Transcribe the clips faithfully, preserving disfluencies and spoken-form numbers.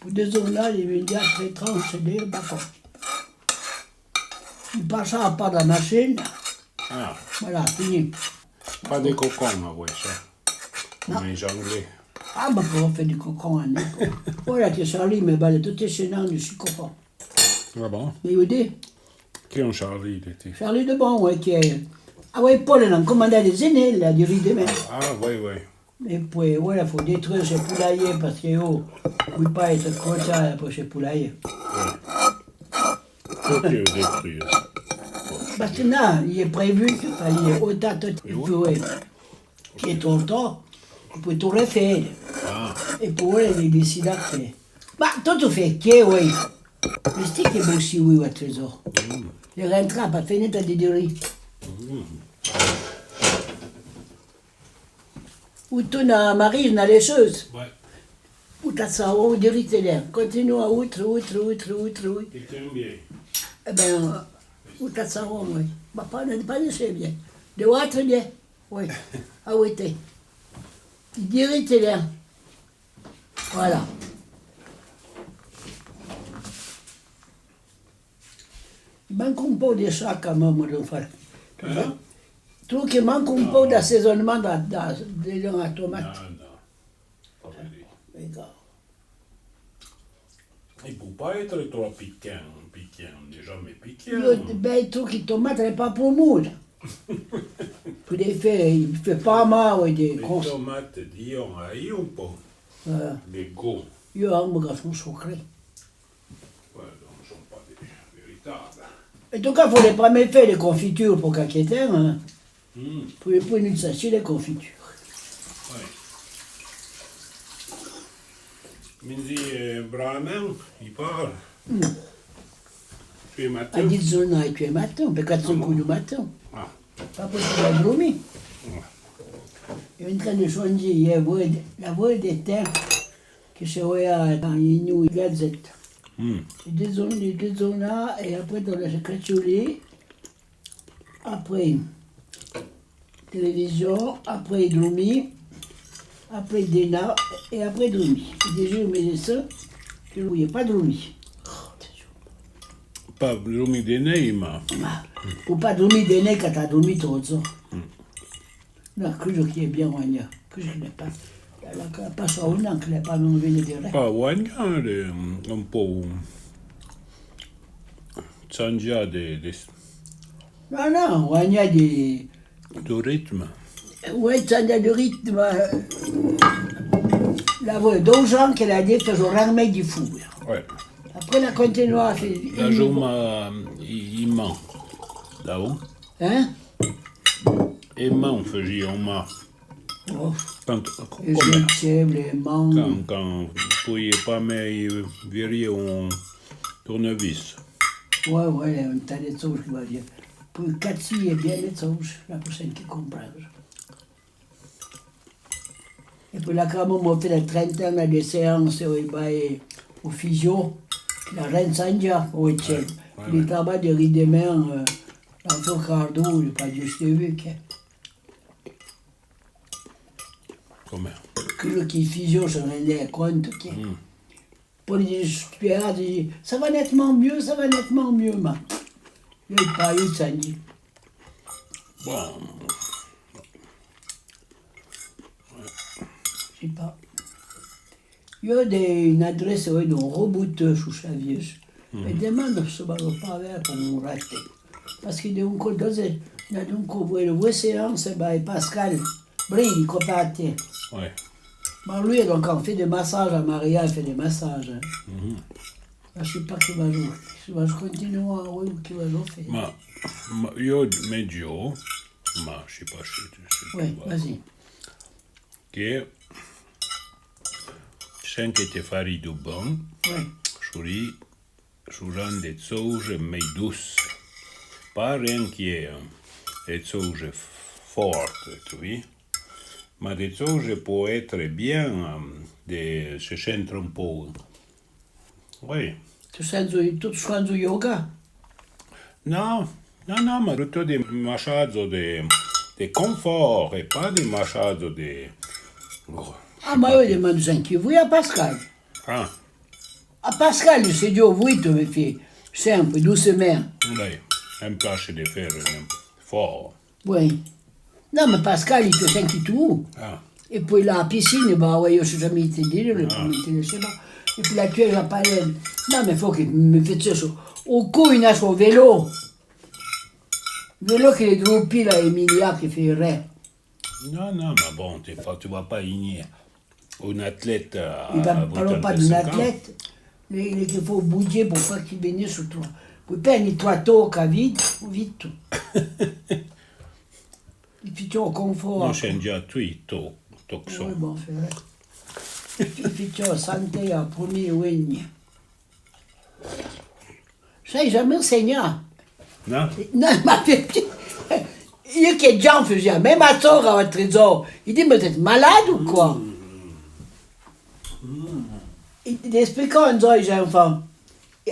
Pou dézeunar, i vendya trè tranche de bacon. I passa pa la machine. Ah. Voilà, fini. Pas de cocon, ah ouais, ça. Non. Comme les Anglais. Ah, ma pa fé de cocon, hein. Voilà que Charlie me balè tout ce nom de ce cocon. Ah bon? Mais il dit. Qui est Charlie, il était? Charlie de Bon, ouais, qui est, ah ouais, Paul, il a commandé des aînés, là, du riz de mer. Ah, ouais, ouais. E poué, voilà, fo détrue ce poulailler, parce que, oh, pouvè pa être comme ça, après ce poulailler. Ouais. Pourquoi détruire? Parce que là, il est prévu que, enfin, il est au tas de, qui est trop tôt, il peut tout refaire. Ah. E poué, il décide après. Bah, tout fait, que, oui. Mais c'est que bon, si, oui, ouais, trésor. Mm. Il rentre pas, fini ta de riz. Mm. Ou tourna a Marie, na les choses. Ouais. Ou t'as ça, ou dirite là. Continue à outre, outre, outre, outre, outre. T'es bien. Eh ben, ou t'as ça, ouais. Bah, pas, pas de chez bien. De outre bien. Oui. Ah oui, t'es. Dirite là. Voilà. I manque un peu de ça quand même, mon frère. Hein? Tu trouves qu'il manque un peu d'assaisonnement dans, dans, dans la tomate? Non, non. Pas vraiment. D'accord. Il peut pas être trop piquant, piquant, on n'est jamais piquant. Io, ben, tu trouves que tomate n'est pas pour mourir. Pour les faire, il fait pas mal, ouais, des... Les tomates, disons, a eu un peu de goût. Io amo quand sont sucrées. Ouais, donc, sont pas des véritables. En tout cas, faudrait pas me faire de confiture pour caqueter, hein. Mm. Pour, pour une sachie de confiture. Ouais. Minzi, eh, vraiment, il parle. Mm. Tu es matin? A dix heures, non, tu es matin, per quatre, cinq heures du matin. Ah. Pas possible à dormir. Ouais. Je suis en train de changer, il y a la voix de, la voix des terres. Que se voyait dans les New Gazette. Mm. Dézeunar, dézeunar, et après, dans le secrétariat, après, télévision, après, dormir, après, dîner, et après, dormir. Déjà, mais ça, je ne voulais pas dormir. Pas dormir de nuit, mais... Faut pas dormir de nuit quand t'as dormi trop tôt. Mm. Non, que je qui est bien, ouais, que je n'ai pas. La, la, pas ça, non, que l'ai pas envie de dire. Pas, ouais, un peu changé de, de... Non, non, ouais, de... De rythme. Ouais, changé de rythme. La voix, deux ans qu'elle a dit que je ramais du fou. Ouais. Après, la continué à faire. La journée, il, il ment. Là-haut. Hein? E man fezia ma. Oh. Quand, e commerce. Quand, quand pouia pa mé virie un tournevis. Ouais, ouais, un tas de choses qui va dire. Pour casser bien les choses, la prochaine qui comprend. E poué la, quand même, on fait la trentaine de séances, on va au physio, la rinsangia, ouais, ouais. Le travail de ridemain, euh, dans son cardo, il est pas juste vu que. Comment? Que le qui physio se rendait compte que. Mm. Pour les, ça va nettement mieux, ça va nettement mieux, mais il n'y a pas eu de sangi. Bon. Je sais pas. Io de une adresse, ouais, d'un roboteur sous Chaviège. E demande se va pas avoir pour mon raté. Parce que d'un coup, dans un, dans un coup, ouais, le séance, bah, Pascal, Bri, il copaté. Ouais. Bon, lui, donc, on fait des massages à Maria, il fait des massages, hein. Mhm. Je sais pas qui va jouer. Qui va continuer, oui, ou qui va jouer. Ma, ma, io, medio, ma, je sais pas si tu, si tu vois. Ouais, vas-y. Que, sen que te fari du bon, ouais, suri, suran de tsouze mei douce. Pas rien que, euh, de tsouze forte, tu vois. Ma de tsouze peut être bien, euh, de, se centre un peu. Oui. Tu sens, tu sens du yoga? Non, non, non, ma plutôt des massages de, de confort et pas des massages de, oh, ah, ma oui, des massages qui voulez à Pascal. Ah. A Pascal, se dio, vouì, te me fé, sempre, doucemin. Vouì, em plache de fére, fort. Vouì. Non, mé Pascal, i te senti tou. Ah. É pouì la piscine, ba, vouì, yo sé jamé ité dire, le, ah, m'intéresse pas. É pouì la tué la palène. Non, mé fo que me fé ça, o cou, i n'a son vélo. Vélo que le droppi la, Emilia, que fé rien. Non, non, mé bon, te fa, te va pas ignir. Un athlète à, à vuitanta-cinq ans. I parlo pas d'un athlète, le, le que fo boudjé pour pas qu'il venne sur toi. Pouì pèni toi, toca, vite, vite. I fé o confort. No, change a tui, to, toxon. Oui, bon, c'est vrai. I fé o santé a premier, oui. Sai jamé segna. Non. Non, ma perqué? Yo que Jean faisait, même ma sœur, à treize ans, i dit, mais t'es malade ou quoi? I, i explique un jour, les enfants,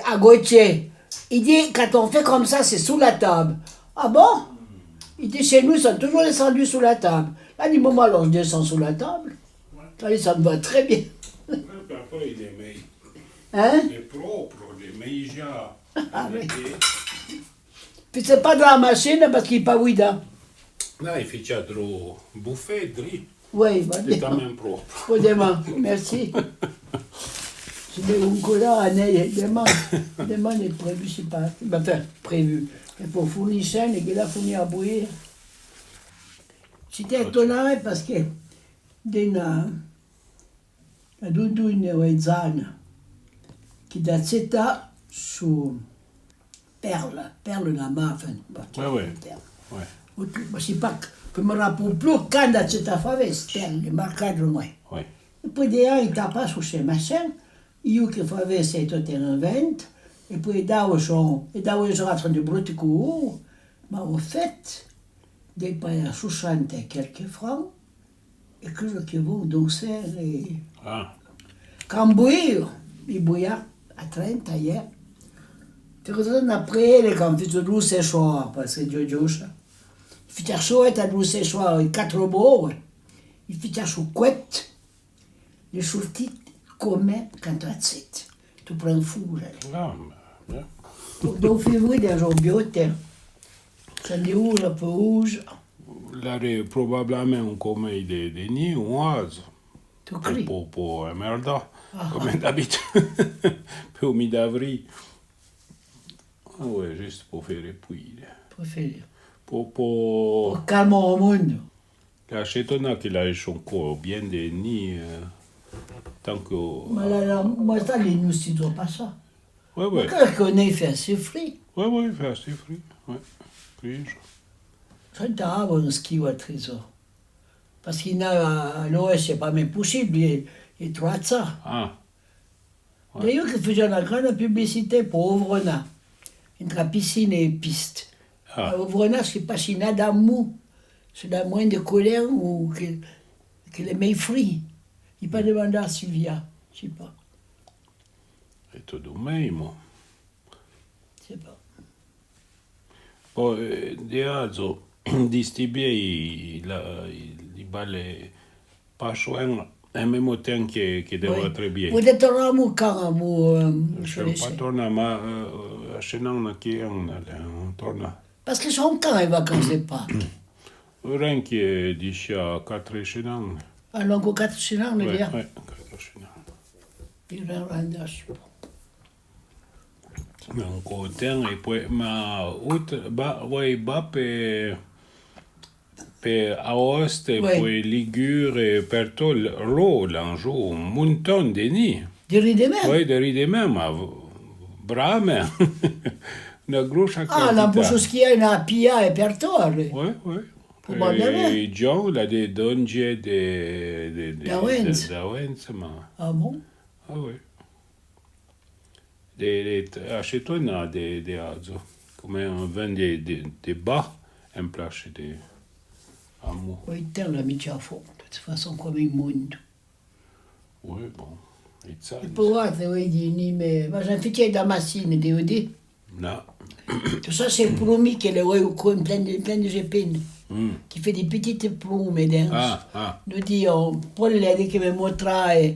à Gauthier, i dit, quand on fait comme ça, c'est sous la table. Ah bon? I dit, chez nous, ils sont toujours descendus sous la table. Là, du moment, alors, je descends sous la table. Allez, ça me va très bien. Ouais, puis après, il est meilleur. Hein? L'è propro, l'è mèi ja. Ah, oui. Pi se pa de la machine, parce qu'il est pas ouïda. Non, i fé dro bouffé, dri. Oui, va bien. L'è tamén propro. Faut demain, merci. Je vais encore là, année, demain. Demain, il est prévu, je sais pas. Enfin, prévu. Et pour fournir ça, il a fourni à bouillir. J'étais étonné parce que dans la La doudoune, ouè, Zana, que da tseta su Perle, Perle la ma, enfin, pa que Perle. Ouè. Ouè, ma sé pa, que me rapèle plu can da tseta favesse, Perle, marcà de loin. Ouè. E pouì de an, i tapa su se machin, iou que favesse tot en vente, e pouì davo son, e davo son a tron de brute cou, ma au fait, de payer soixante et quelques francs, E que, que vou, donc, c'est, eh, ah. Can bouillo, i bouilla a trenta, ier. Te que son apré, le can fitse dou se soir, parce que Jojo, ça. I fitse soir, ta dou se soir, i quatre bou, i fitse su couette, le sortit comme quand tu as sept. Tu prends fou, là. Ah, bien. Donc, fé vouì de la robiote. Ça dit où, la peau rouge? L'are probablamen un comèi de, de ni, un azo. Tu cri? Po, po, eh, merda. Ah. Comme d'habitude. Pe o mi d'avrì. Ah ouè, juste po fére pouire. Po fére. Po, po... Po calmar o mondo. La chetona que la écho ancor bien de ni, eh, tant que... Ma la, la, ma sa, le nou si do pa sa. Ouè, ouè. Ma que, que ne fé assez fri. Ouè, ouè, i fé assez fri. Ouè. Fri, je... Santa avo un skiu a Trésor. Parce que na, a l'ouest, c'est pas même possible, i, i troa sa. Ah. Ouè. D'ailleurs, que faisaient la grande publicité pour Ovrona, entre la piscine et piste. Ah. A Ovrona, sé pa si na d'amou, sé na moins de colère ou que, que le mei fri. I pa demandar a Sylvia, sé pa. E to do mei, mo. Sé pa. Po, eh, de azo, di sti biei, la, i, i bale pa chouen, en memo ten que, que de vouatre biei. Vou de torna a mou can, a mou, eh, je sais pa torna, ma, eh, a chenan na que an, torna. Parce que son can e vacances de Pâques. Ren que dicha quatre chenan. Ah, longo quatre chenan, le dia. Ouè, quatre chenan. Pi ren, ren, je sais pa. Ancor ten, e pouì, ma out, ba, ouè, ba pe, pe Aoste, pouì Ligure, per tot lo, l'an jou un monton de ni. De ridemen? Ouè, de ridemen, ma v-, bramen. Na grocha quantità. Ah, l'an posso schiar na pia e per torre. Ouè, ouè. Probablamen. E John l'a de donge de, de, de, d'Aouense, ma. Ah bon? Ah ouè. De, de, a chetona de, de azo. Comme un vin de, de, de ba, en place de amou. Ouè, ten la mitja fo, de toute façon, comme un mondo. Ouè, bon. E po vouatre, ouè, di ni, ma, ma j'en fé que da massine, de, de. Non. Tout ça, c'est plomi que le, ouè, au coin, plein de, plein de jepin. Qui fait des petites plumes, hein. Ah, ah. Nous dit, on, Paul, il a dit que me montra, eh,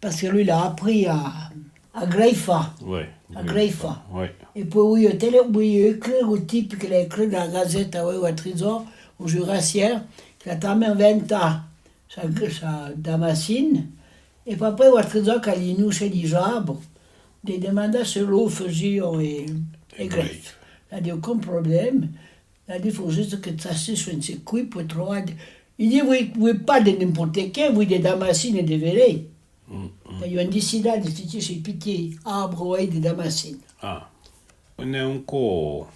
parce que lui, il a appris à, A Greifa. Oui. A Greifa. Oui. E pouè, oui, te l'é, oui, écrit o tipe que l'a écrit dan la gazeta, oui, o Trizò, o Jurassière, que l'a tanmen ventà sa, sa Damascine, e pouè apré o Trizò que l'a inouché di Jabro, de demandà se lo fezio é, é Greifa. L'a di, aucun problème. L'a di, fo juste que t'assé su un circuit pour trouver. I di, oui, oui, pas de n'importe qué, oui, de Damascine de véré. T'as eu un décidé de se pitié, abro é de Damascine. Ah. N'é un co.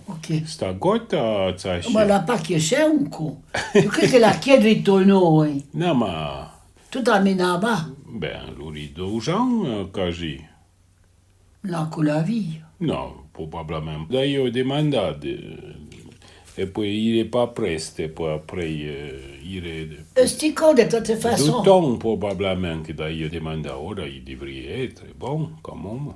Ok. Sta gota, t'assé. Ma l'a pas que c'est un co. Je crois que la chiedre est au nom, hein. Non, ma. Tout à menaba. Ben, lo rido Jean, quasi. La colavia. Non, probablement. D'ailleurs, demandà de, e pouè, il est pas preste, e pouè apré, euh, il est. Sti co, de toute façon. D'autant, probablement, que d'ailleurs, demandà, ora, il devrait être bon, quand même.